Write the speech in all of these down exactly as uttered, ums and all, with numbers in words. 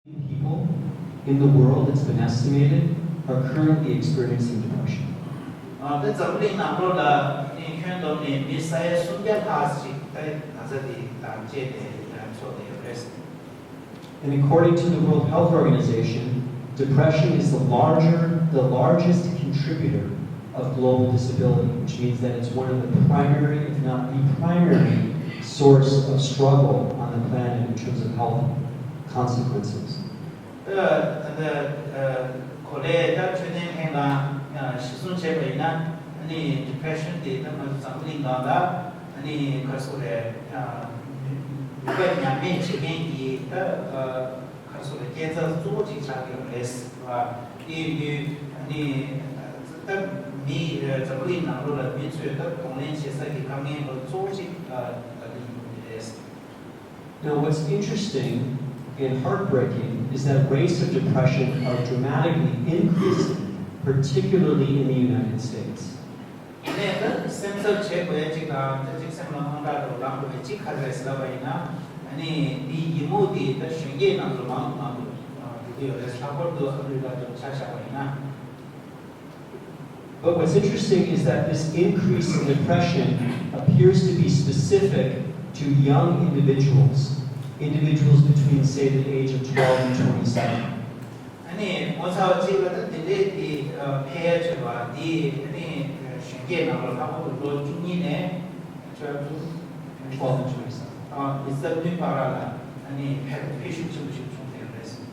People in the world, it's been estimated, are currently experiencing depression. ཨ། ད་འཛམ་བུ་གླིང་ནང་ལོགས་ལ་ནི་ཁྱོན་བསྡོམས་ནས་མི་ས་ཡ་སུམ་བརྒྱ་ལྷག་ཅིག་ད་ན་ཚ་འདི་དང་བཅས་ཏེ་འཚོ་བསྡད་ཡོད་རེད། And according to the World Health Organization, depression is the larger, the largest contributor of global disability, which means that it's one of the primary, if not the primary, source of struggle on the planet in terms of health consequences. ད་ད་ལྟ་གོ་ལའི་ད་འཕྲོད་བསྟེན་ལྷན་ཁང་གཞི་བཟུང་བྱས་པ་ཡིན་ན། ཨ་ནི་depression དེ་ད་ང་ཚོ་འཛམ་བུ་གླིང་ནང་ལ་ཨ་ནི་ག་རེ་ཟེར་དགོས་རེད། ནུས་པ་ཉམས་དམས་བྱེད་མཁན་གྱི་ད་ག་རེ་ཟེར་དགོས་རེད། རྐྱེན་རྩ་གཙོ་བོ་གཅིག་ཆགས་ཀྱི་ཡོད་རེད་བ། དེ་ཡིན་དུས་ཨ་ནི་ད་མི་འཛམ་བུ་གླིང་ནང་ལོགས་ལ་མི་ཚོས་ད་གདོང་ལེན་བྱེད་ས་ཀྱི་དཀའ་ངལ་ལ་གཙོ་བོ་གཅིག་ད་ལྟ་ཡིན་དགོས་ཀྱི་རེད། Now, what's interesting and heartbreaking is that rates of depression are dramatically increasing, particularly in the United States. ནས་ད་སེམས་འཚབ་བྱེད་དགོས་ཡ་གཅིག་དང་། ད་གཅིག་སེམས་ལ་དངངས་སྐྲག་འདྲ་བོ་ལངས་དགོས་ཡ་གཅིག་ག་རེ་རེད་ཟེར་ལབ་པ་ཡིན་ན། ཨ་ནི་འདི་ཡི་མུག་འདི་ད་གཞོན་སྐྱེས་རྣམས་ལ་མང་དུ་མང་དུ་འགྲོ་གི་ཡོད་རེད། ལྷག་པར་དུ་ཨ་ཕི་རི་ཀ་དུ་ཆ་བཞག་པ་ཡིན་ན། But what's interesting is that this increase in depression appears to be specific to young individuals, individuals between, say, the age of twelve and twenty-seven. ཨ་ནི་ངོ་ཚ་བ་གཅིག་ལ་ད་དེ་འདྲའི་དེ་འཕེལ་ཡ་ཆེ་བ་དེ་ཨ་ནི་གཞོན་སྐྱེས་ནང་ལ་ལྷག་པར་དུ་ལོ་བཅུ་གཉིས་ནས་twelve to twelve and twenty-seven ཨ་ཉི་ཤུ་རྩ་བདུན་བར་ལ་ཨ་ནི་འཕེལ་འཕེལ་ཤུགས་ཆེན་པོ་ཞིག་བྱུང་བསྡད་ཡོད་རེད།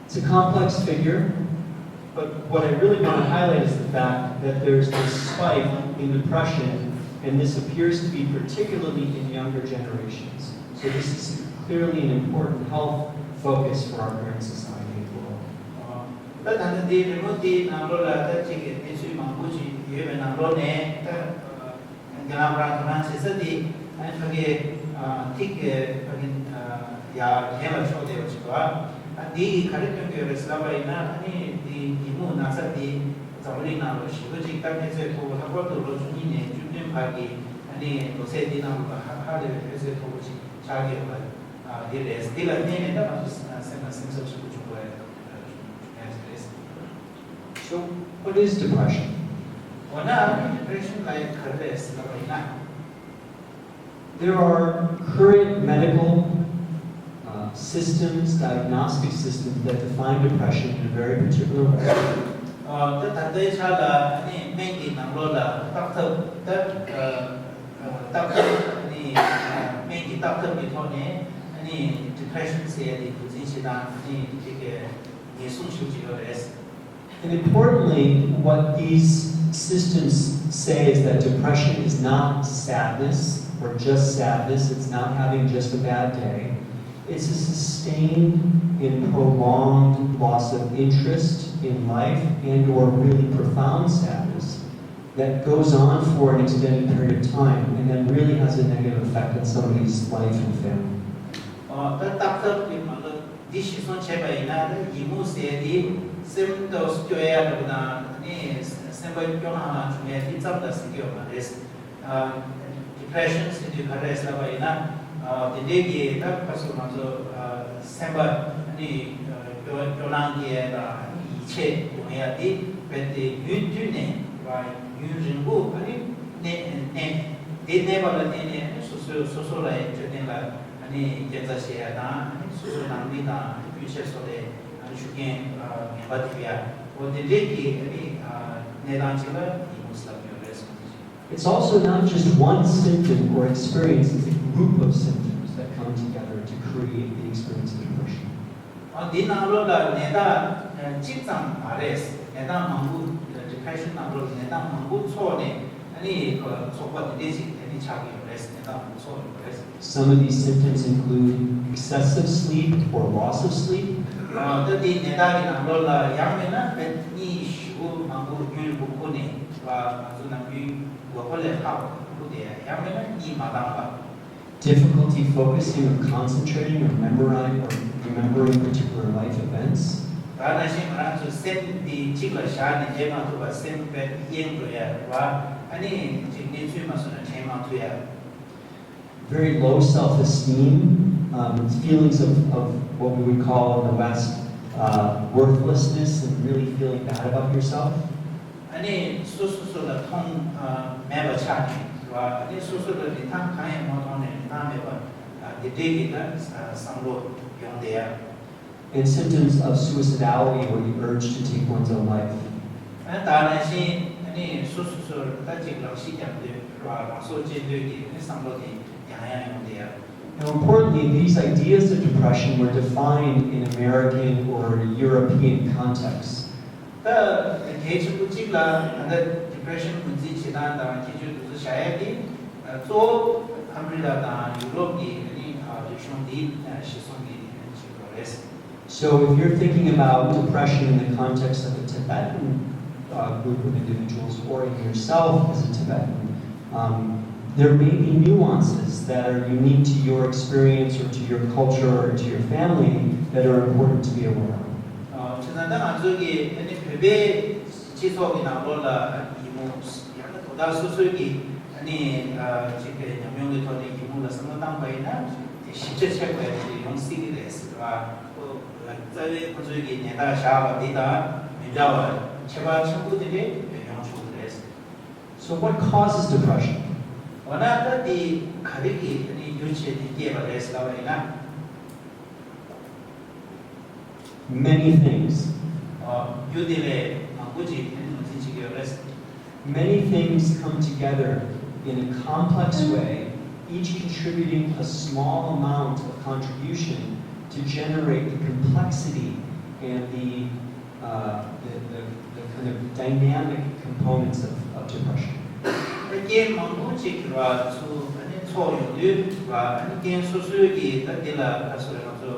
It's a complex figure, but what I really want to highlight is the fact that there's this spike in depression, and this appears to be particularly in younger generations. So this is clearly an important health focus for our current society as well. ད་ད་ལྟ་འདི་རི་མོ་འདིའི་ནང་ལོགས་ལ་ད་ཅིག་གི་གནས་ཚུལ་མང་པོ་ཞིག་ཡོད་པའི་ནང་ལོགས་ནས། ད་རྒན་ལགས་རང་དོ་སྣང་བྱེད་ས་འདི་ཨ་ནི་ཕ་གི་ཐིག་གི་ཕ་གི་ཡ་གྱེན་ལ་ཕྱོགས་བསྡད་པ་ཞིག་འདུག་ཨ་འདི་ཡིས་ག་རེ་སྟོན་གྱི་ཡོད་རེད་ཟེར་ལབ་པ་ཡིན་ན། ཨ་ནི་འདི་ཡི་མུག་ན་ཚ་འདི་འཛམ་བུ་གླིང་ནང་ལ་ཞེ་པོ་ཅིག་ད་འཕེལ་ཚད་མཐོ་པོ། ལྷག་པར་དུ་ལོ་བཅུ་གཉིས་ནས་བཅུ་བདུན་བར་གྱི་ཨ་ནི་ལོ་ཚད་འདི་ནང་ལ་ཧ་ཧ་ལས་པའི་འཕེལ་ཚད་མཐོ་པོ་ཅིག་ཆགས་ཀྱི་ཡོད་པ་འདི་རེད། འདི་ལ་བརྟེན་ནས་ད་ང་ཚོ་སེམས་ལ་སེམས་འཚབ་ཆེན་པོ་བྱུང་བ་ཡིན་ཟེར་རེད། So, what is depression? འོ་ན་ཨ་ནི་depression ལབ་ཡ་ག་རེ་རེད་ཟེར་ལབ་པ་ཡིན་ན། There are current medical uh, systems, diagnostic systems that define depression in a very particular way. ཨ་ད་ད་ལྟའི་ཆ་ལ་ཨ་ནི་སྨན་གྱི་ནང་ལོགས་ལ་བརྟག་ཐབས་ད་ཨ་བརྟག་ཐབས་ཨ་ནི་སྨན་གྱི་བརྟག་ཐབས་ཀྱི་ཐོག་ནས་ཨ་ནི་depression ཟེར་ཡ་དེ་རྒྱུན་འཛིན་བྱེད་སྟངས་ཨ་ནི་དེ་གའི་ངེས་བཟུང་ཞུ་གི་ཡོད་རེད། And importantly, what these systems say is that depression is not sadness or just sadness, it's not having just a bad day. It's a sustained and prolonged loss of interest in life and or really profound sadness that goes on for an extended period of time and then really has a negative effect on somebody's life and family. ཨོ་ད་བརྟག་ཐབས་ཀྱི་མ་ལོ་འདི་གཞི་བཟུང་བྱས་པ་ཡིན་ན། ད་ཡི་མུག་ཟེར་ཡ་འདི་སེམས་ཏོག་སྐྱོ་ཡ་འདྲ་པོ་དང་ནི་སེམས་པ་སྐྱོ་སྣང་ལ་བྱུང་ཡ་འདི་ཙམ་ལ་ཟེར་གྱི་ཡོད་མ་རེད། ཨ་depression ཟེར་དུས་ག་རེ་ཟེར་བ་ཡིན་ན། ཨ་དེ་འདྲའི་གི་ད་ཁ་སོ་ང་ཚོ་ཨ་སེམས་པ་ནི་ཨ་སྐྱོ་སྐྱོ་སྣང་སྐྱེ་ཡ་དང་ཡིད་ཆད་ཡོང་ཡ་འདི་རྦད་དེ་ཡུན་བསྟུད་ནས་ཡུན་རིང་པོ་ཨ་ནི་གནས་གནས་དེ་གནས་པ་ལ་བརྟེན་ནས་སོ་སོའི་སོ་སོ་ལ་ཡང་འཕྲོད་བསྟེན་ལ། ཨ་ནི་སྐྱོན་འཛུགས་བྱེད་ཡ་དང་། ཨ་ནི་སོ་སོའི་ནང་མི་དང་སྤུན་མཆེད་སོགས་ལ་ཨ་ནི་ཤུགས་རྐྱེན་ངན་པ་ཐེབས་ཡ། འོ་དེ་འདྲའི་གི་ཨ་ནི་གནས་སྟངས་ཅིག་ལ་ཡི་མུག་ཟེར་ལབ་ཡོད་རེད་གསུངས། It's also not just one symptom or experience, it's a group of symptoms that come together to create the experience of depression. ཨ་འདི་ནང་ལོགས་ལ་ནད་རྟགས་གཅིག་ཙམ་མ་རེད། ནད་རྟགས་མང་པོ། depression ནང་ལོགས་ལ་ནད་རྟགས་མང་པོ་ཚོགས་ནས་ཨ་ནི་ཚོགས་པ་འདི་འདྲས་ཅིག་ཨ་ནི་ཆགས་ཀྱི་ཡོད་རེད། ནད་རྟགས་མང་པོ་ཚོགས་ཡོད་རེད། Some of these symptoms include excessive sleep or loss of sleep. ཨ་ད་འདི་ནད་རྟགས་ཀྱི་ནང་ལོགས་ལ་ཡང་མིན་ན་དཔེ་གཉིད་ཞེ་པོ་མང་པོ་རྒྱུན་རིང་པོ་ཁུག་ནས་བ། ང་ཚོ་ནམ་རྒྱུན་དགོས་མཁོ་ལས་ལྷག་པ་ཁུག་བསྡད་ཡ། ཡང་མིན་ན་གཉིད་མ་འདང་བ། Difficulty focusing or concentrating or memorizing or remembering particular life events. ད་ནང་བཞིན་ང་རང་ཚོ་སེམས་འདི་གཅིག་ལ་བཞག་ནས་བསྡད་མ་ཐུབ་པ། སེམས་དཔེ་གཡེང་འགྲོ་ཡ་བ། ཨ་ནི་གཅིག་གནས་ཚུལ་མ་སོང་ན་དྲན་མ་ཐུབ་ཡ། Very low self esteem, um, feelings of, of what we would call in the West uh, worthlessness and really feeling bad about yourself. ཨ་ནི་སོ་སོ་སོ་ལ་མཐོང་ཨ་མེད་པ་ཆགས་ནས་རེད་བ། ཨ་ནི་སོ་སོ་ལ་རིན་ཐང་གང་ཡང་མ་མཐོང་ནས་རིན་ཐང་མེད་པ་ཨ་དེ་འདྲའི་གི་ད་བསམ་བློ་ཡོང་བསྡད་ཡ། And symptoms of suicidality or the urge to take one's own life. ཨ་ད་ནང་བཞིན་ཨ་ནི་སོ་སོ་སོར་ད་ཅིག་རང་ཤི་རྒྱག་འདོད་རེད་བ། རང་སྲོག་བཅད་འདོད་ཀྱི་ཨ་ནི་བསམ་བློ་དེ་ཡང་ཡང་ཡོང་བསྡད་ཡ། Now, importantly, these ideas of depression were defined in American or European contexts. ད་གལ་ཆེན་པོ་གཅིག་ལ་ད་ལྟ་depression ངོས་འཛིན་བྱེད་སྟངས་དང་ཁྱད་ཆོས་དེ་ཚོ་བྱ་ཡ་དེ་གཙོ་བོ་ཨ་མི་རི་ཀ་དང་ཡུ་རོབ་ཀྱི་ཨ་ནི་རིག་གཞུང་འདི་གཞི་བཟུང་གི་ཡིན་ཅིག་རེད། So if you're thinking about depression in the context of a Tibetan uh, group of individuals or yourself as a Tibetan, um, there may be nuances that are unique to your experience or to your culture or to your family that are important to be aware of. ཨ་བྱས་ཙང་ད་ང་ཚོ་གི་ཨ་ནི་བོད་པའི་སྤྱི་ཚོགས་ཀྱི་ནང་ལོགས་ལ་ཡི་མུག་ཡང་ན་དོ་བདག་སོ་སོའི་གི་ཨ་ནི་ཨ་གཅིག་པའི་ཉམས་མྱོང་གི་ཐོག་ནས་ཡི་མུག་ལ་བསམ་བློ་བཏང་པ་ཡིན་ན་དེ་ཞིབ་ཆ་ཆེ་བ་ཞིག་ཡོང་སྲིད་ཀྱི་རེད་ཟེར་བ། ཨོ་རྩ་བའི་ཁོ་ཚོའི་གི་ནད་རྟགས་བཞག་པ་འདི་དང་མི་འདྲ་བ་ཁྱད་པར་ཆེན་པོ་དེ་འདྲའི་ཡོང་ཆོག་གི་རེད། So what causes depression? འོ་ན་ད་འདི་ག་རེ་གི་ཨ་ནི་རྒྱུ་བྱས་ནས་སྐྱེས་པ་རེད་ཟེར་བ་ཡིན་ན། Many things. ཨ་རྒྱུ་དེ་ལས་མང་པོ་ཅིག་ཨ་ནི་ངོས་འཛིན་བྱེད་ཀྱི་ཡོད་རེད། Many things come together in a complex way, each contributing a small amount of contribution to generate the complexity and the, uh, the, the, the kind of dynamic components of, of depression. ཨ་རྐྱེན་མང་པོ་ཅིག་གི་ར་ཚུ་ཨ་ནི་ཚོགས་ཡོང་དུས་ར་ཨ་ནི་རྐྱེན་སོ་སོའི་གི་ད་འདི་ལ་ཨ་སོ་རེ་ང་ཚོ་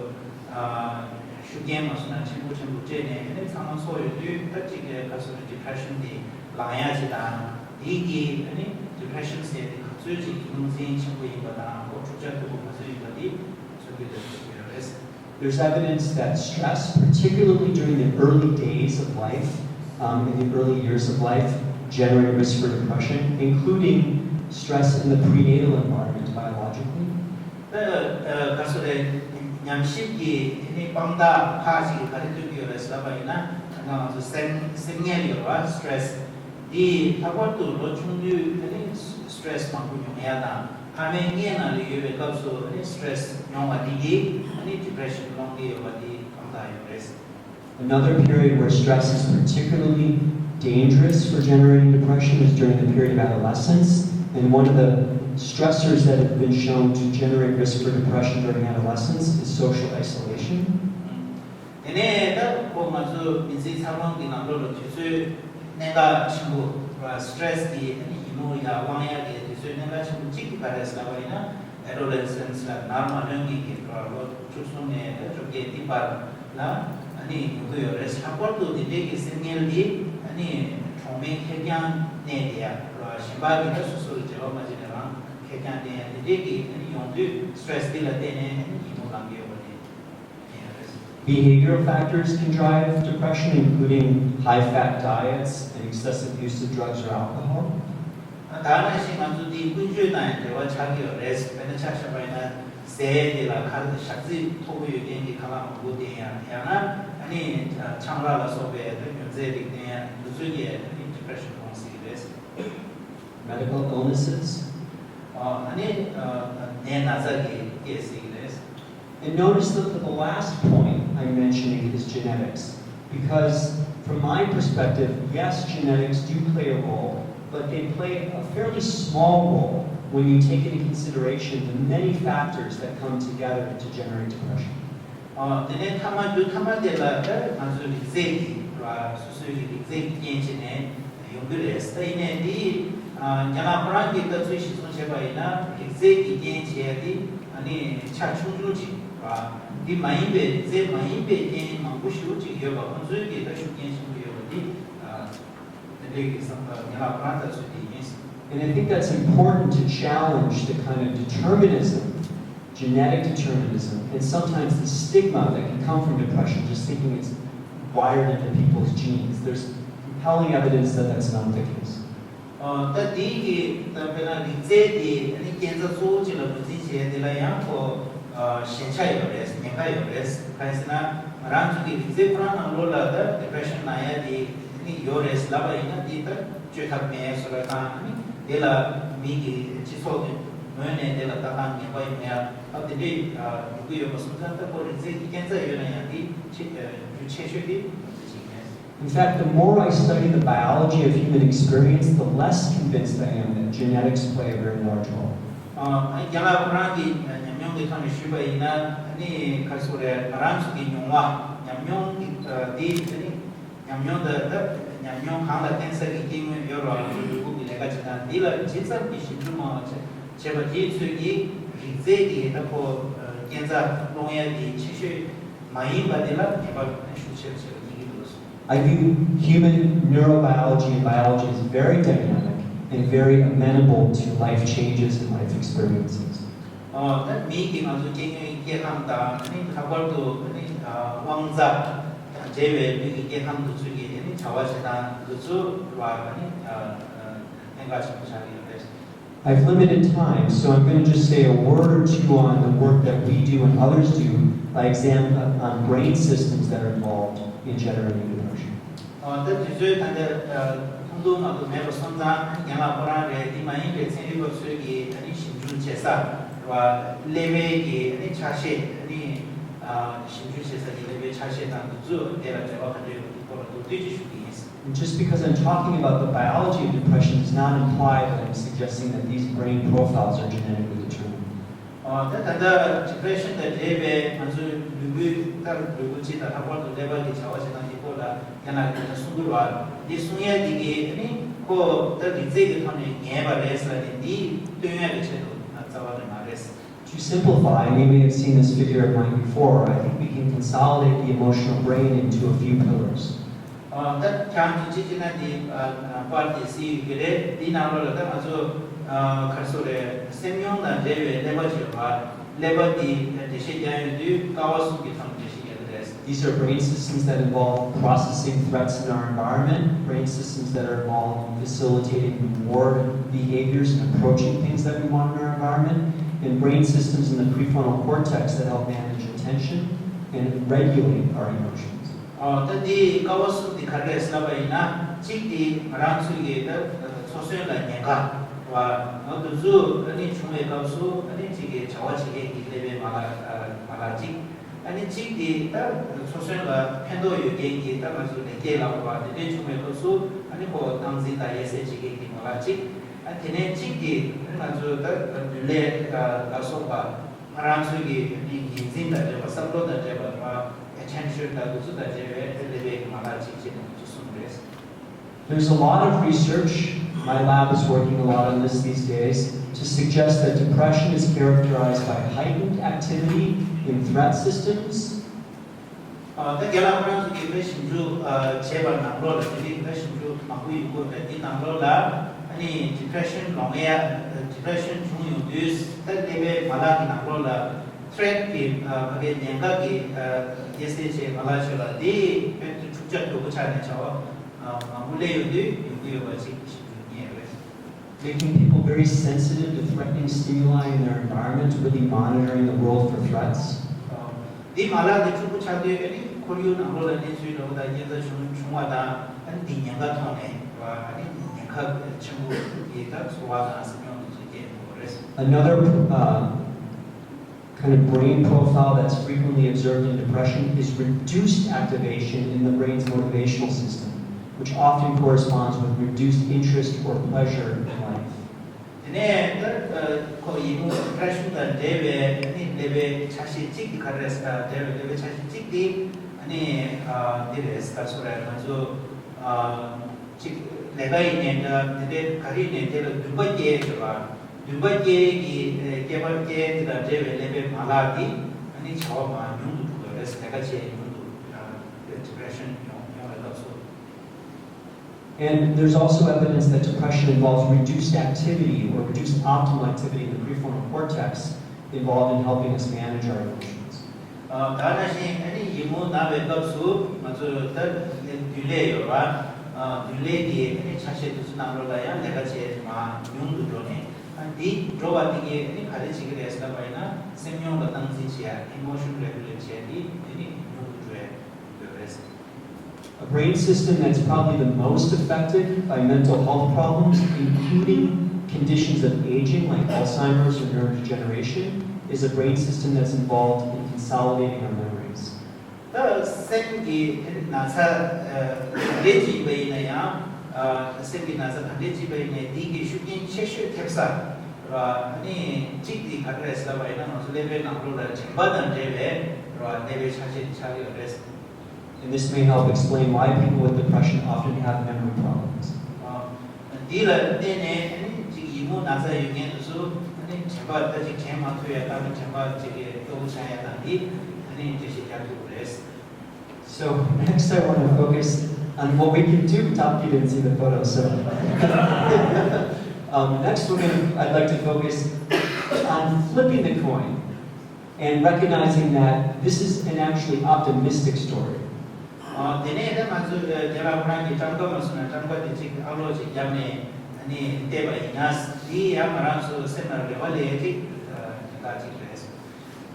ཨ་ཤུགས་རྐྱེན་མ་སོང་ན་ཆེན་པོ་ཆེན་པོ་སྤྲད་ནས་ཨ་ནི་ཚང་མ་ཚོགས་ཡོང་དུས་ད་ཅིག་ག་སོ་རེ་depression དེ་ལངས་ཡ་ཅིག་དང་དེའི་གི་ཨ་ནི་depression ཟེར་དེ་ག་ཚོད་ཅིག་རྒྱུ་མཚན་ཆེན་པོ་ཡིན་པ་དང་ཁོ་འཁྲུག་ཆ་དོད་པོ་ག་ཚོད་ཡིན་པ་དེ་ཚོད་དཔག་ལ་ཐུག་ཡོད་རེད། There's evidence that stress, particularly during the early days of life, um, in the early years of life, generate risk for depression, including stress in the prenatal environment biologically. ད་ག་སོ་རེ་ཉམས་ཞིབ་ཀྱི་ཨ་ནི་དཔང་རྟགས་ཁག་ཅིག་གིས་ག་རེ་སྟོན་གྱི་ཡོད་རེད་ཟེར་ལབ་པ་ཡིན་ན་ད་ང་ཚོ་སེམས་སེམས་ངལ་ཡོད་པ་stress འདི་ལྷག་པར་དུ་ལོ་ཆུང་དུས་ཨ་ནི་stress མང་པོ་མྱོང་ཡ་དང་ཕ་མའི་མངལ་ནང་ལ་ཡོད་པའི་སྐབས་སུ་ཨ་ནི་stress མྱོང་བ་འདི་གིས་ཨ་ནི་depression སློང་གི་ཡོད་པ་འདི་དཔང་རྟགས་ཡོད་རེད། Another period where stress is particularly dangerous for generating depression is during the period of adolescence. And one of the stressors that have been shown to generate risk for depression during adolescence is social isolation. དེ་ནས་ད་ཁོ་ང་ཚོ་མི་ཚེའི་འཚར་ལོངས་ཀྱི་ནང་ལོགས་ལ་དུས་ཚོད་གནད་འགག་ཆེན་པོ་stress གི་ཡི་མུག་ཡར་ལངས་ཡག་གི་དུས་ཚོད་གནད་འགག་ཆེན་པོ་གཅིག་གི་ག་རེ་ཟེར་བ་ཡིན་ན། Adolescence ལ་ནར་མ་ལོན་མཁན་གྱི་ལོ་བཅུ་གསུམ་ནས་བཅོ་བརྒྱད་འདི་བར་ལ་ཨ་ནི་ཡོང་གི་ཡོད་རེད། ལྷག་པར་དུ་འདི་འདྲའི་གི་སེམས་ངལ་འདི་ཨ་ནི་གྲོགས་མོའི་ཁེར་རྐྱང་གནས་བསྡད་ཡ་རེད་བ། གཞན་པ་གི་ད་སོ་སོ་ལ་འབྲེལ་བ་མ་བྱས་ནས་རང་ཁེར་རྐྱང་གནས་ཡ་འདི་འདྲའི་གི་ཨ་ནི་ཡོང་དུས་stress འདི་ལ་བརྟེན་ནས་ཨ་ནི་ཡི་མུག་ལངས་ཀྱི་ཡོད་པ་རེད། Behavioral factors can drive depression, including high fat diets and excessive use of drugs or alcohol. ད་ནང་བཞིན་ང་ཚོ་འདི་ཀུན་སྤྱོད་དང་ཡང་འབྲེལ་བ་ཆགས་ཀྱི་ཡོད་རེད། དཔེར་ན་ཆ་བཞག་པ་ཡིན་ན་ཟས་དེ་ལ་ཁ་ཞག་རྩི་མཐོ་པོ་ཡོད་མཁན་གྱི་ཁ་ལག་མང་པོ་བསྟེན་ཡ། ཡང་ན་ཨ་ནི་ཆང་རག་ལ་སོགས་པའི་ད་མྱོས་རྫས་རིགས་བསྟེན་ཡ། འདི་ཚོས་ཀྱིས་ཨ་ནི་depression སློང་སྲིད་ཀྱི་རེད། Medical illnesses. ཨ་ནི་ནད་ན་ཚ་གིས་སྐྱེད་སྲིད་ཀྱི་རེད། And notice that the last point I'm mentioning is genetics. Because, from my perspective, yes, genetics do play a role, but they play a fairly small role when you take into consideration the many factors that come together to generate depression. ཨ་དེ་ནས་མཐའ་མ་རྒྱུ་མཐའ་མ་དེ་ལ་ད་ང་ཚོའི་རིགས་རྫས་ཀྱི་ར་སོ་སོའི་རིགས་རྫས་ཀྱི་རྐྱེན་བྱས་ནས་ཡོང་གི་རེད། ད་ཡིན་ནའི་འདི་ཨ་རྒན་ལགས་ཁོ་རང་གིས་ལྟ་ཚུལ་གཞིར་བཟུང་བྱས་པ་ཡིན་ན་རིགས་རྫས་ཀྱི་རྐྱེན་བྱས་ཏེ་ཨ་ནི་ཆ་ཆུང་ཆུང་ཅིག་ར་འདི་མ་ཡིན་པའི་རིགས་རྫས་མ་ཡིན་པའི་རྐྱེན་མང་པོ་ཞེ་པོ་ཅིག་ཡོད་པ་ཁོང་ཚོའི་གི་ད་ཤུགས་རྐྱེན་ཆེན་པོ་ཡོད་པ་འདི་ཨ་དེ་འདྲའི་གི་བསམ་པ་རྒན་ལགས་ཁོ་རང་ལྟ་ཚུལ་འདི་ཡིན། And I think that's important to challenge the kind of determinism, genetic determinism, and sometimes the stigma that can come from depression, just thinking it's wired into people's genes. There's compelling evidence that that's not the case. ཨ། ད་དེའི་གི་ད་དཔེར་ན་རིག་རྩལ་དེ་ཨ་ནི་རྐྱེན་རྩ་གཙོ་བོ་གཅིག་ལ་ངོས་འཛིན་བྱས་དེ་ལ་ཡང་ཁོ་ཨ་ཞན་ཆ་ཡོད་རེད། ཉེན་ཁ་ཡོད་རེད། གང་ཡིན་ཟེར་ན་ང་རང་ཚོ་གི་རིག་རྩལ་ཁོ་རང་ནང་ལོགས་ལ་ད་depression་ན་ཡ་དེ་ཨ་ནི་ཡོད་རེད་ལབ་པ་ཡིན་ན་དེ་ད་བཅོས་ཐབས་མེད་བཟོ་འདྲ་དང་ཨ་ནི་དེ་ལ་མི་གི་སྤྱི་ཚོགས་ཀྱི་ངོས་ནས་དེ་ལ་ལྟ་སྟངས་ངན་པ་ཡིན་ན་ཡང་ད་དེ་འདྲའི་ཨ་ཡོང་གི་ཡོད་པ་སོང་ཙང་ད་ཁོ་རིག་རྩལ་གྱི་རྐྱེན་རྩ་ཡོད་ན་ཡང་དེ་ཆེ་ཨ་རྒྱུ་ཆེ་ཤོས་དེ་ང་ཚོ་བྱེད་མཁན། In fact, the more I study the biology of human experience, the less convinced I am that genetics play a very large role. ཨ། རྒན་ལགས་ཁོ་རང་གི་ཉམས་མྱོང་གི་ཐོག་ནས་ཞུས་པ་ཡིན་ན་ཨ་ནི་ག་རེ་ཟེར་དགོས་རེད། ང་རང་ཚོ་གི་མྱོང་བ་ཉམས་མྱོང་གི་ཨ་དེ་ཨ་ནི་ཉམས་མྱོང་དང་ད་ཉམས་མྱོང་གང་ལ་བརྟེན་ས་གི་སྐྱེ་དངོས་ཡོད་རེད་བ། ལུས་པོ་གི་ལས་ཀ་བྱེད་སྟངས་འདི་ལ་ཇི་ཙམ་གྱི་ཞིབ་འཇུག་མང་བ་བྱས་བྱས་པ་དེའི་ཚོད་ཀྱིས་རིག་རྩལ་གྱི་ད་ཁོ་རྐྱེན་རྩ་སློང་ཡ་དེ་ཆེ་ཤོས་མ་ཡིན་པ་དེ་ལ་ཉེན་པ་ཤུགས་ཆེ་རུ་ཆེ་རུ་སྐྱེ་གི་འདུག་ཟེར། I view human neurobiology and biology is very dynamic and very amenable to life changes and life experiences. ཨོ། ད་མིའི་གི་ང་ཚོ་སྐྱེ་དངོས་སྐྱེ་ཁམས་དང་ཨ་ནི་ལྷག་པར་དུ་ཨ་ནི་ཨ་དབང་རྩ་དང་འབྲེལ་བའི་མི་གི་སྐྱེ་ཁམས་དེ་ཚོ་གི་ཨ་ནི་བྱ་བ་བྱེད་སྟངས་དེ་ཚོ་ལ་ཨ་ནི་ཨ་ཨ་གནད་འགག་ཆེན་པོ་ཆགས་ཀྱི་ཡོད་རེད། I've limited time, so I'm going to just say a word or two on the work that we do and others do by example on brain systems that are involved in generating depression. ཨ། ད་དུས་ཚོད་ད་ལྟ་ཨ་ཐུང་ཐུང་མ་གཏོགས་མེད་པ་སོང་ཙང་རྒན་ལགས་ཁོ་རང་རེད། འདི་མ་ཡིན་པའི་ཚན་རིག་པ་ཚོས་ཀྱིས་ཨ་ནི་ཞིབ་འཇུག་བྱེད་ས་རེད་བ། ཀླད་པའི་གི་ཨ་ནི་ཆ་ཤས་ཨ་ནི་ཨ་ཞིབ་འཇུག་བྱེད་ས་གི་ཀླད་པའི་ཆ་ཤས་དང་དེ་ཚོ་དེ་ལ་འབྲེལ་བ་ག་འདྲ་ཡོད་པ་དེ་སྐོར་ལ་མདོར་བསྡུས་ཅིག་ཞུ་གི་ཡིན། And just because I'm talking about the biology of depression does not imply that I'm suggesting that these brain profiles are genetically determined. ཨོ། ད་ད་ལྟ་depression་དང་འབྲེལ་བའི་ང་ཚོའི་ལུས་པོའི་ལྟར་ལུས་པོ་སྤྱི་དང་ལྷག་པར་དུ་ཀླད་པ་གི་བྱ་བ་བྱེད་སྟངས་ཀྱི་སྐོར་ལ་རྒན་ལགས་ཀྱིས་ད་གསུང་གི་རེད་བ། འདི་གསུང་ཡས་འདི་གི་ཨ་ནི་ཁོ་ད་རིག་རྩལ་གྱི་ཐོག་ནས་ངེས་པ་རེད་ཟེར་ནས་འདི་སྟོན་ཡས་ཀྱི་ཆེད་དུ་རྩ་བ་ནས་མ་རེད། To simplify, and you may have seen this figure of mine before, I think we can consolidate the emotional brain into a few pillars. ཨ། ད་ཁྱེད་རང་ཚོ་ཅི་བྱེད་ན་འདི་ཨ་ཨ་པར་དེ་གཟིགས་ཡོད་ཀྱི་རེད། འདི་ནང་ལོགས་ལ་ད་ང་ཚོ་ཨ་ག་རེ་ཟེར་དགོས་རེད། སེམས་མྱོང་དང་འབྲེལ་བའི་ཀླད་པ་ཅིག་ཡོད་པ། ཀླད་པ་འདི་འགྲེལ་བཤད་རྒྱག་ཡོང་དུས་ཀ་བ་གསུམ་གྱི་ཐོག་ནས་འགྲེལ་བཤད་རྒྱག་གི་རེད། These are brain systems that involve processing threats in our environment, brain systems that are involved in facilitating reward behaviors and approaching things that we want in our environment, and brain systems in the prefrontal cortex that help manage attention and regulate our emotions. ཨོ། ད་འདི་ཀ་བ་གསུམ་འདི་ག་རེ་རེད་ལབ་པ་ཡིན་ན། གཅིག་འདི་ང་རང་ཚོའི་གི་ད་འཚོ་སོན་ལ་ཉེན་ཁ་བ། ང་དུས་ཚོད་ཨ་ནི་བྱུང་བའི་སྐབས་སུ་ཨ་ནི་གཅིག་གི་བྱ་བ་བྱེད་མཁན་གྱི་ཀླད་པའི་མ་ལག་ཨ་མ་ལག་གཅིག་ཨ་ནི་གཅིག་འདི་ད་འཚོ་སོན་ལ་ཕན་ཐོགས་ཡོད་མཁན་གྱི་ད་ང་ཚོ་ལེགས་སྐྱེས་ལབ་པ་དེ་འདྲས་བྱུང་བའི་སྐབས་སུ་ཨ་ནི་ཁོ་སྟངས་འཛིན་དང་དབྱེ་གསལ་བྱེད་མཁན་གྱི་མ་ལག་གཅིག་ཨ་དེ་ནས་གཅིག་འདི་ང་ཚོ་ད་མདུན་ལས་ལ་སོགས་པ། ང་རང་ཚོའི་གི་ངོས་འཛིན་དང་འབྲེལ་བ། བསམ་བློ་དང་འབྲེལ་བ། ཨེ་ཊེན་ཤན་དང་དེ་ཚོ་དང་འབྲེལ་བའི་ཀླད་པའི་མ་ལག་ཅིག་བྱེད་དང་དེ་ཚོ་གསུངས་རེད། There's a lot of research, my lab is working a lot on this these days, to suggest that depression is characterized by heightened activity in threat systems. ཨ། ད་རྒན་ལགས་ཁོ་རང་ཚོ་གིས་དཔེ་ཞིབ་འཇུག་ཨ་བྱས་པ་ནང་ལོགས་ལ། དེ་རིང་དཔེ་ཞིབ་འཇུག་མང་པོ་ཡོང་གི་རེད། འདི་ནང་ལོགས་ལ་ཨ་ནི་ཌི་པི་རེ་ཤན་ལོང་ཡ། ཌི་པི་རེ་ཤན་བྱུང་ཡོང་དུས་ད་ཀླད་པའི་མ་ལག་གི་ནང་ལོགས་ལ་ཐི་རེ་ཊི་གི་ཨ་ཕ་གིའི་ཉེན་ཁ་གི་ཨ་དབྱེ་གསལ་བྱེད་མ་ལག་ཆོས་ལ་འདི་དཔེ་འཁྲུག་ཆ་དོད་པོ་ཆགས་ནས་བྱ་བ་ཨ་མང་པོ་སླེབས་ཡོང་དུས་ཡོང་གི་ཡོད་པ་ཅིག་ཞིབ་འཇུག་རྙེད་རེད། Making people very sensitive to threatening stimuli in their environment, really monitoring the world for threats. འདི་མ་ལག་འདི་ཕྲུ་གུ་ཆགས་དུས་ཨ་ནི་ཁོར་ཡུག་ནང་ལོགས་ལ་གནས་ཚུལ་འདྲ་བོ་དང་རྐྱེན་རྩ་བྱུང་བྱུང་བ་དང་ཨ་ནི་འདི་ཉེན་ཁ་མཐོང་ནས་རེད་བ། ཨ་ནི་ཉེན་ཁ་ཆེན་པོ་ཡི་ད་ཚོར་བ་དང་སེམས་མྱོང་དེ་ཚོ་སྐྱེ་ཡོང་གི་རེད། Another uh, kind of brain profile that's frequently observed in depression is reduced activation in the brain's motivational system, which often corresponds with reduced interest or pleasure in life. དེ་ནས་ད་ཁོ་ཡི་མུ་ཌི་པི་རེ་ཤན་དང་འབྲེལ་བའི་ཨ་ནི་ཀླད་པའི་ཆ་ཤས་གཅིག་དེ་ག་རེ་རེད་ཟེར་ན། འབྲེལ་བའི་ཀླད་པའི་ཆ་ཤས་གཅིག་དེ་ཨ་ནི་ཨ་འདི་རེད་ཟེར། ག་རེ་ཟེར་དགོས་རེད། ང་ཚོ་ཨ་གཅིག་ལས་ཀ་ཡིན་ནའི་འདྲ། དེ་འདྲའི་ག་རེ་ཡིན་ནའི་དེ་ལ་འདུན་པ་སྐྱེ་ཡས་ཡོད་པ། འདུན་པ་སྐྱེ་ཡས་ཀྱི་ཨ་སྐྱེ་བ་སྐྱེ་ཡས་དེ་དང་འབྲེལ་བའི་ཀླད་པའི་མ་ལག་དེ་ཨ་ནི་བྱ་བ་མར་ཉུང་དུ་འགྲོ་གི་རེད་ཟེར། ལས་ཀ་བྱེད་ཡས་ཉུང་དུ་ཨ་ཌི་པི་རེ་ཤན་ཡོང་ཡོང་བའི་སྐབས་སུ། And there's also evidence that depression involves reduced activity or reduced optimal activity in the prefrontal cortex involved in helping us manage our emotions. ཨ་ད་ནང་བཞིན་ཨ་ནི་ཡི་མུ་ན་བའི་སྐབས་སུ་ང་ཚོ་ད་རྡུལ་ལས་ཡོད་རེད་བ། ཨ་རྒྱུན་ལས་ཀྱི་ཨ་ནི་ཆ་ཤས་དེ་ཚོ་ནང་ལོགས་ལ་ཡང་ལས་ཀ་བྱེད་མ་ཉུང་དུ་འགྲོ་ནས། ཨ་འདི་འགྲོ་བ་འདི་གིས་ཨ་ནི་ག་རེ་བྱེད་ཀྱི་རེད་ཟེར་ལབ་པ་ཡིན་ན། སེམས་མྱོང་ལ་སྟངས་འཛིན་བྱེད་ཡ། Emotion regulate བྱེད་ཡ་འདི་ཨ་ནི་ཉུང་དུ་འགྲོ་ཡ་ཡོད་རེད། A brain system that's probably the most affected by mental health problems, including conditions of aging like Alzheimer's or neurodegeneration, is a brain system that's involved in consolidating our memories. ད་སེམས་ཀྱི་ན་ཚ་ག་འདྲས་ཅིག་ཡིན་པ་ཡིན་ན་ཡང་། སེམས་ཀྱི་ན་ཚ་ག་འདྲས་ཅིག་ཡིན་པ་ཡིན་ན་ཡང་། འདི་གི་ཤུགས་རྐྱེན་ཆེ་ཤོས་ཐེབས་ས་ར། ཨ་ནི་གཅིག་འདི་ག་རེ་རེད་ཟེར་ལབ་པ་ཡིན་ན། ང་ཚོ་ཀླད་པའི་ནང་ལོགས་ལ་དྲན་པ་དང་འབྲེལ་བའི་ར་ཀླད་པའི་ཆ་ཤས་འདི་ཆགས་ཀྱི་ཡོད་རེད། And this may help explain why people with depression often have memory problems. འདི་ལ་བརྟེན་ནས་ཨ་ནི་གཅིག་ཡིད་མུག་ན་ཚ་ཡོད་མཁན་དེ་ཚོ་ཨ་ནི་དྲན་པ་ད་ཅིག་དྲན་མ་ཐུབ་ཡ་དང་། དྲན་པ་ཅིག་གི་སྐྱོ་བོ་ཆགས་ཡ་དང་འདི་ཨ་ནི་འགྲེལ་བཤད་རྒྱག་ཐུབ་ཀྱི་རེད། So next I want to focus on what we can do. Tapki didn't see the photo, so um, next we're gonna, I'd like to focus on flipping the coin and recognizing that this is an actually optimistic story. ཨ་དེ་ནས་ད་ང་ཚོས་རྒན་ལགས་ཁོ་རང་གིས་ཀྲམ་ཀ་མ་སོང་ན་ཀྲམ་ཀ་དེ་ཅིག་ཨ་ལོག་ཅིག་བརྒྱབ་ནས་ཨ་ནི་བལྟས་པ་ཡིན་ན། འདི་ཡང་ང་རང་ཚོ་སེམས་ལ་རེ་བ་ལས་ཅིག་ཨ་དགའ་ཅིག་རེད།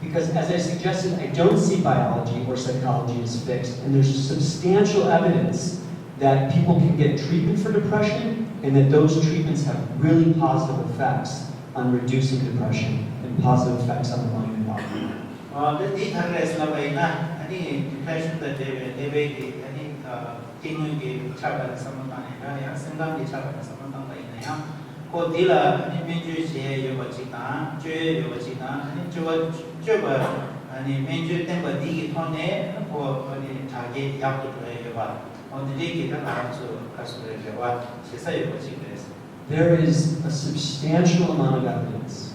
Because as I suggested, I don't see biology or psychology as fixed, and there's substantial evidence that people can get treatment for depression and that those treatments have really positive effects on reducing depression and positive effects on the mind and body. ཨ་ད་འདི་ག་རེ་རེད་ཟེར་ལབ་པ་ཡིན་ན། ཨ་ནི་ཌི་པི་རེ་ཤན་དང་འབྲེལ་བའི་ཀླད་པའི་གི་ཨ་ནི་ཨ་སྐྱེ་དངོས་ཀྱི་ཆ་བ་ནས་བསམ་བློ་བཏང་ཡིན་ན་ཡང་། སེམས་ཁམས་ཀྱི་ཆ་བ་ནས་བསམ་བློ་བཏང་པ་ཡིན་ན་ཡང་། ཁོ་འདི་ལ་ཨ་ནི་སྨན་བཅོས་བྱེད་ཡས་ཡོད་པ་ཅིག་དང་། བཅོས་ཡས་ཡོད་པ་ཅིག་དང་། ཨ་ནི་བཅོས་པ་བཅོས་པ་ཨ་ནི་སྨན་བཅོས་བསྟེན་པ་འདི་གི་ཐོག་ནས་ཁོ་ཨ་ནི་དྲག་སྐྱེད་ཡག་ཏུ་འགྲོ་ཡས་ཡོད་པ། འོ་འདི་འདྲའི་གི་ད་ང་རང་ཚོ་ག་རེ་ཟེར་དགོས་རེད། རེ་བ་བྱེད་ས་ཡོད་པ་ཅིག་རེད། There is a substantial amount of evidence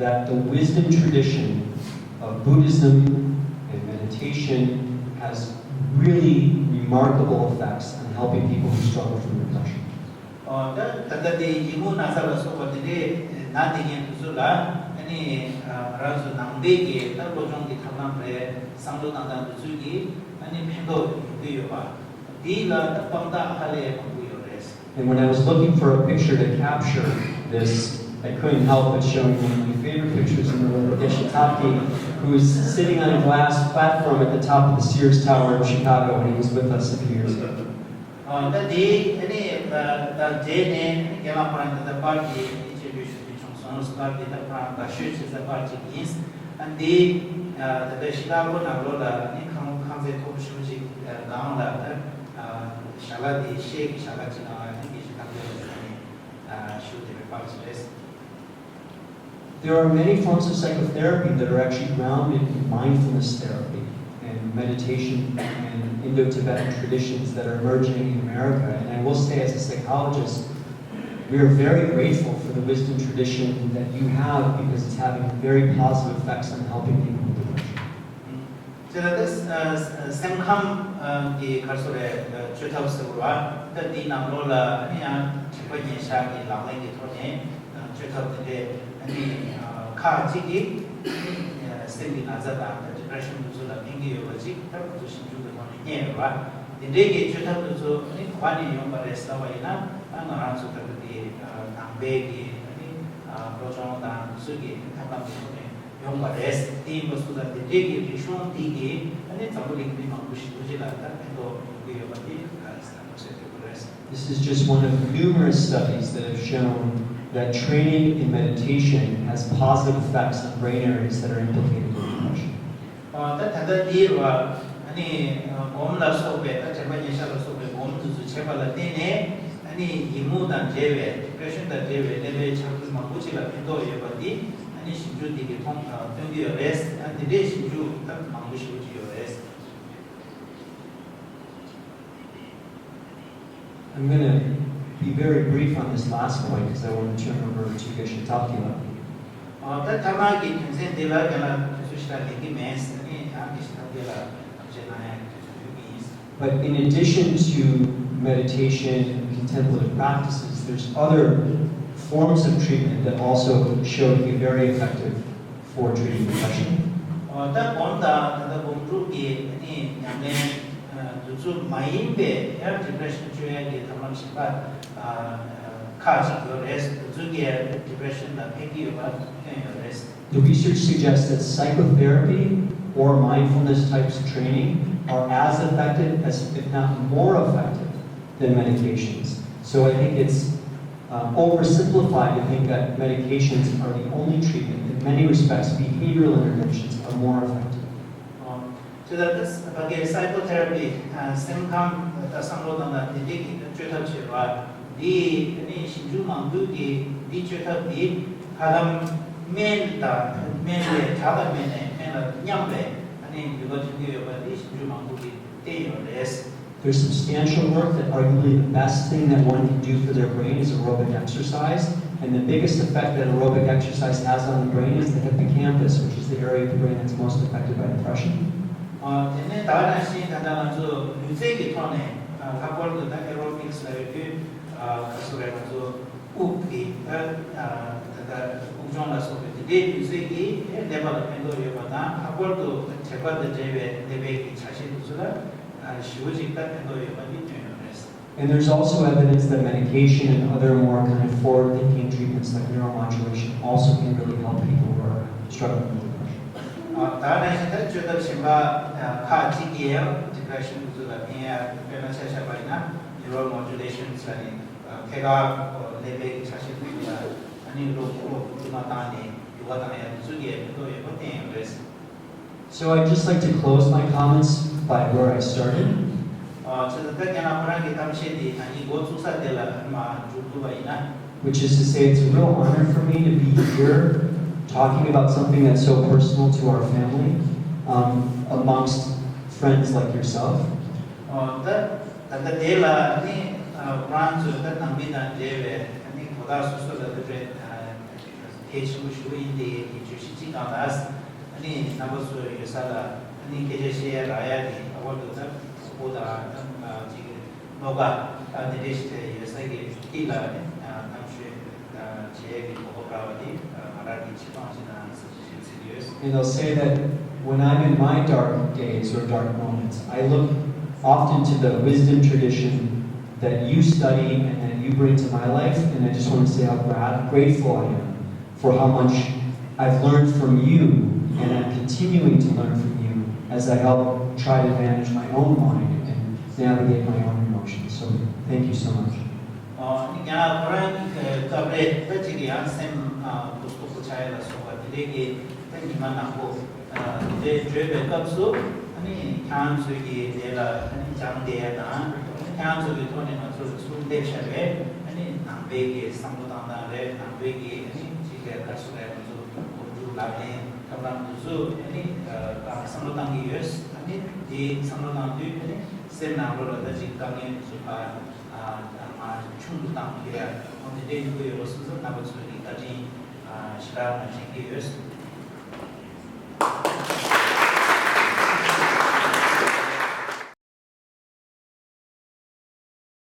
that the wisdom tradition of Buddhism and meditation has really remarkable effects on helping people who struggle from depression. ཨོ་ད་ད་ལྟ་དེ་ཡིད་མུག་ན་ཚ་ལ་སོགས་པ་དེ་འདྲའི་ན་བསྡད་མཁན་དེ་ཚོ་ལ་ཨ་ནི་ང་རང་ཚོ་ནང་པའི་གི་ད་བློ་སྦྱོང་གི་ཐབས་ལམ་རེད། བསམ་བློ་བཏང་སྟངས་དེ་ཚོ་གིས་ཨ་ནི་ཕན་ཐོགས་ཡོང་གི་ཡོད་པ། དེ་ལ་ད་དཔང་རྟགས་ཧ་ལས་མང་པོ་ཡོད་རེད། And when I was looking for a picture to capture this, I couldn't help but showing one of my favorite pictures in the world, Geshe Tapki, who is sitting on a glass platform at the top of the Sears Tower in Chicago when he was with us a few years ago. ཨ་ད་དེ་ཨ་ནི་ད་ད་རྗེས་ནས་རྒན་ལགས་ཁོ་རང་ད་ལྟ་པར་གྱི་ཨ་ནི་སྤྱན་འབུལ་ཞུ་རྒྱུ་བྱུང་སོང་། པར་འདི་ད་ཁོ་རང་དགའ་ཤོས་བྱེད་ས་པར་ཅིག་ཡིན། ཨ་འདི་ཨ་ད་ལྟ་ཤི་ཀ་གོ་ནང་ལོགས་ལ་ཨ་ནི་ཁང་ཁང་བརྩེགས་མཐོ་པོ་ཞེ་པོ་ཅིག་སྒང་ལ་ད་ཨ་ཞལ་ལག་དེ་ཤེལ་གྱི་ཞལ་ལག་ཅིག་ནང་ལ་ཨ་ནི་དགེ་བཤེས་ཐབས་མཁས་ལགས་ཀྱིས་ཨ་ནི་ཞུ་བསྡད་པའི་པར་ཅིག་རེད། There are many forms of psychotherapy that are actually grounded in mindfulness therapy and meditation and Indo-Tibetan traditions that are emerging in America. And I will say, as a psychologist, we are very grateful for the wisdom tradition that you have because it's having very positive effects on helping people with depression. ཅེས་ལ་ད་སེམས་ཁམས་ཀྱི་ག་རེ་ཟེར་དགོས་རེད། བཅོས་ཐབས་ཟེར་དགོས་རེད་པ། ད་འདིའི་ནང་ལོགས་ལ་ཨ་ནི་ཡང་དྲན་པ་ཉེར་བཞག་གི་ལག་ལེན་གྱི་ཐོག་ནས་བཅོས་ཐབས་དེ་འདྲས་ཨ་ནི་ཁག་ཅིག་གིས་སེམས་ཀྱི་ན་ཚ་དང་། ད་ཌི་པི་རེ་ཤན་དེ་ཚོ་ལ་ཕན་གྱི་ཡོད་པ་ཅིག་ད་ང་ཚོ་ཞིབ་འཇུག་གི་ཐོག་ནས་རྙེད་ཡོད་པ། དེ་འདྲས་ཀྱི་བཅོས་ཐབས་དེ་ཚོ་ཨ་ནི་ག་པ་ནས་ཡོང་པ་རེད་ཟེར་བ་ཡིན་ན། ད་ང་རང་ཚོ་ད་ལྟ་དེ་ནང་པའི་གི་ཨ་ནི་བློ་སྦྱོང་དང་དེ་ཚོ་གི་ཐབས་ལམ་གྱི་ཐོག་ནས། ཡོང་བ་རེད། དེ་ཡིན་པ་སོང་ཙང་དེ་འདྲའི་གི་རིག་གཞུང་འདི་གིས་ཨ་ནི་འཛམ་བུ་གླིང་མི་མང་པོ་ཞེ་པོ་ཅིག་ལ་ད་ཕན་ཐོགས་ཡོང་གི་ཡོད་པ་དེ་ག་རེ་ཟེར་ན་ཐག་གཅོད་ཐུབ་ཀྱི་རེད། This is just one of numerous studies that have shown that training in meditation has positive effects on brain areas that are implicated in depression. ཨ་ད་ད་ལྟ་འདི་རུ་ཨ་ནི་སྒོམ་ལ་སོགས་པའི། ད་དྲན་པ་ཉེར་བཞག་ལ་སོགས་པའི་སྒོམ་དེ་ཚོ་བྱེད་པ་ལ་བརྟེན་ནས་ཨ་ནི་ཡིད་མུག་དང་འབྲེལ་བའི། ཌི་པི་རེ་ཤན་དང་འབྲེལ་བའི་ཀླད་པའི་ཆག་འགྲིག་མང་པོ་ཅིག་ལ་ཕན་ཐོགས་ཡོད་པ་འདི་ཨ་ནི་ཞིབ་འཇུག་འདི་གིས་མཐོང་། སྟོན་གྱི་ཡོད་རེད། ཨ་འདི་འདྲའི་ཞིབ་འཇུག་ད་མང་པོ་ཞིག་བྱས་ཡོད་རེད། I'm going to be very brief on this last point because I want to turn over to Geshe Tapki. ཨ་ད་ཐ་མ་གི་དོན་ཚན་འདི་ལ་ཡང་ན་དུས་ཚོད་ཞེ་དྲག་ལེན་གྱི་མེད། ཨ་ནི་ཡང་དགེ་བཤེས་ཐབས་མཁས་ལ་ཐུགས་རྗེ་གནང་ཡག་གི་དུས་ཚོད་ཡོད་ཀྱི་ཡིན། But in addition to meditation and contemplative practices, there's other forms of treatment that also show to be very effective for treating depression. ཨ་ད་སྒོམ་དང་ད་ལྟ་སྒོམ་སྒྲུབ་ཀྱི་ཨ་ནི་ཉམས་ལེན་དུས་ཚོད་མ་ མ་ཡིན་པའི་ཡང་depression བཅོས་ཡ་གི་ཐབས་ལམ་གཞན་པ་ཁག་ཅིག་ཡོད་རེད། དེ་ཚོ་གིས་depression ལ་ཕན་གྱི་ཡོད་པ་སྟོན་ཡོད་རེད། The research suggests that psychotherapy or mindfulness types of training are as effective as, if not more effective, than medications. So I think it's um, oversimplified to think that medications are the only treatment. In many respects, behavioral interventions are more effective. ཨོ། དེ་ལ་ད་ཕ་གིའི་psychotherapy སེམས་ཁམས་ད་བསམ་བློ་གཏོང་སྟངས་དེ་འདྲའི་གི་བཅོས་ཐབས་བྱེད་པ་འདི་ནི་ཞིབ་འཇུག་མང་པོས་ཀྱི་འདི་བཅོས་ཐབས་འདི་ཧ་ལམ་སྨན་དང་སྨན་ལས་དྲག་དང་སྨན་ནས་སྨན་ལ་མཉམ་པའི་ནུས་པ་ཐོན་གྱི་ཡོད་པ་འདི་ཞིབ་འཇུག་མང་པོ་གིས་བསྟན་ཡོད་རེད། There's substantial work that arguably the best thing that one can do for their brain is aerobic exercise. And the biggest effect that aerobic exercise has on the brain is the hippocampus, which is the area of the brain that's most affected by depression. དེ་ནས་ད་ག་ནང་བཞིན་ད་ལྟ་ང་ཚོ་ལུས་རྩལ་གྱི་ཐོག་ནས་ལྷག་པར་དུ་ད་aerobics ལབ་ཡོད་དུས་ག་སོ་རེད། ང་ཚོ་དབུགས་ཀྱི་ད་ད་ལྟ་དབུགས་སྦྱོང་ལ་སོགས་པའི་དེ་འདྲའི་ལུས་རྩལ་གྱིས་ཀླད་པ་ལ་ཕན་ཐོགས་ཡོད་པ་དང་། ལྷག་པར་དུ་དྲེག་པ་དང་འབྲེལ་བའི་ཀླད་པའི་གི་ཆ་ཤས་དེ་ཚོ་ལ་ཞེ་པོ་ཅིག་ད་ཕན་ཐོགས་ཡོད་པ་འདི་སྟོན་ཡོད་རེད། And there's also evidence that medication and other more kind of forward-thinking treatments like neuromodulation also can really help people who are struggling with depression. ད་ནང་བཞིན་ད་བཅོས་ཐབས་གཞན་པ་ཁག་ཅིག་གིས་ཡང་depression དེ་ཚོ་ལ་ཕན་ཡ། དཔེར་ན་ཆ་བཞག་པ་ཡིན་ན་neuromodulation ཟེར་ནས་ཐད་ཀར་ཀླད་པའི་གི་ཆ་ཤས་དེ་ཚོ་ལ་ཨ་ནི་གློ་གློ་གློ་མ་བཏང་ནས་འགྱུར་བ་བཏང་ཡ་དེ་ཚོ་གིས་ཕན་ཐོགས་ཡོད་པ་བསྟན་ཡོད་རེད། So I'd just like to close my comments by where I started, ཨ་ཅེ་ད་ད་ཁྱེད་རང་ཁོ་རང་གི་གཏམ་བཤད་འདི་ད་ངས་འགོ་བཙུགས་ས་དེ་ལ་མ་འཇུག་ཐུབ་པ་ཡིན་ན། Which is to say, it's a real honor for me to be here talking about something that's so personal to our family, um, amongst friends like yourself. ཨ་ད་ད་ད་དེ་ལ་ནི་ཨ་ཁོ་རང་ཚོས་ད་ནང་མི་དང་འབྲེལ་བའི་ནི་གོ་བརྡ་སོ་སོ་ལ་ད་རེད། གལ་ཆེན་པོ་ཞུ་ཡིན་དེ་གི་བརྗོད་གཞི་གཅིག་སྒང་ལ། ཨ་ནི་རྣམ་པ་ཚོ་ཡོད་ས་ལ་ཨ་ནི་སྐད་ཆ་བཤད་ཡ་རག་ཡ་དེ་ལྷག་པར་དུ་ད་སྤུ་གུ་དང་ད་ཅིག་རྣོ་ཀ་ད་འདི་འདྲས་ཞིག་ཡོད་ས་གི་དཀྱིལ་ལ་ཨ་ནི་གཏམ་བཤད་བྱེད་ཡ་གི་གོ་སྐབས་རག་པ་དེ་ང་རང་གི་ཆེ་མཐོང་ཞིག་དང་ཟེར་ཞིག་ཚིག་ཡོད། And I'll say that when I'm in my dark days or dark moments, I look often to the wisdom tradition that you study and that you bring to my life, and I just want to say how gra- grateful I am for how much I've learned from you and I'm continuing to learn from you as I help try to manage my own mind and navigate my own emotions. So thank you so much. ཨོ་ནི་ང་ཁོ་རང་གི་སྐབས་རེ་ད་ཅིག་ཡང་སེམས་ཨ་ཁུག་ཁུག་པོ་ཆགས་ཡ་ལ་སོགས་པ་དེ་འདྲའི་གི་ད་ཉི་མ་ནག་པོ་ཨ་དེ་འདྲའི་བརྗོད་པའི་སྐབས་སུ་ཨ་ནི་ཁྱེད་རང་ཚོའི་གི་དེ་ལ་ཨ་ནི་སྦྱངས་བསྡད་ཡ་དང་། ཁྱེད་རང་ཚོ་གི་ཐོག་ནས་ང་ཚོར་ཚུར་སླེབས་བཞག་པའི་ཨ་ནི་ནང་པའི་གི་བསམ་བློ་བཏང་སྟངས་རེད། ནང་པའི་གི་ཨ་ནི་ཅིག་ལས་ཀ་སོགས་རེད། ང་ཚོ་སྒོམ་སྒྲུབ་ལག་ལེན་ཐབས་ལམ་དེ་ཚོ་ཨ་ནི་ཨ་བསམ་བློ་བཏང་གི་ཡོད། ཨ་ནི་དེ་བསམ་བློ་བཏང་དུས་ཨ་ནི་སེམས་ནང་ལོགས་ལ་ད་ཅིག་དཀའ་ངལ་དེ་ཚོ་ཕར་ཨ་མར་ཆུང་དུ་བཏང་གི་ཡ་ཁོང་དེ་འདྲའི་ཡོང་གི་ཡོད་པ་སོ་སོ་རྣམ་པ་ཚོ་གི་བཀའ་དྲིན་ཨ་ཞེ་དྲག་ང་དྲན་གི་ཡོད།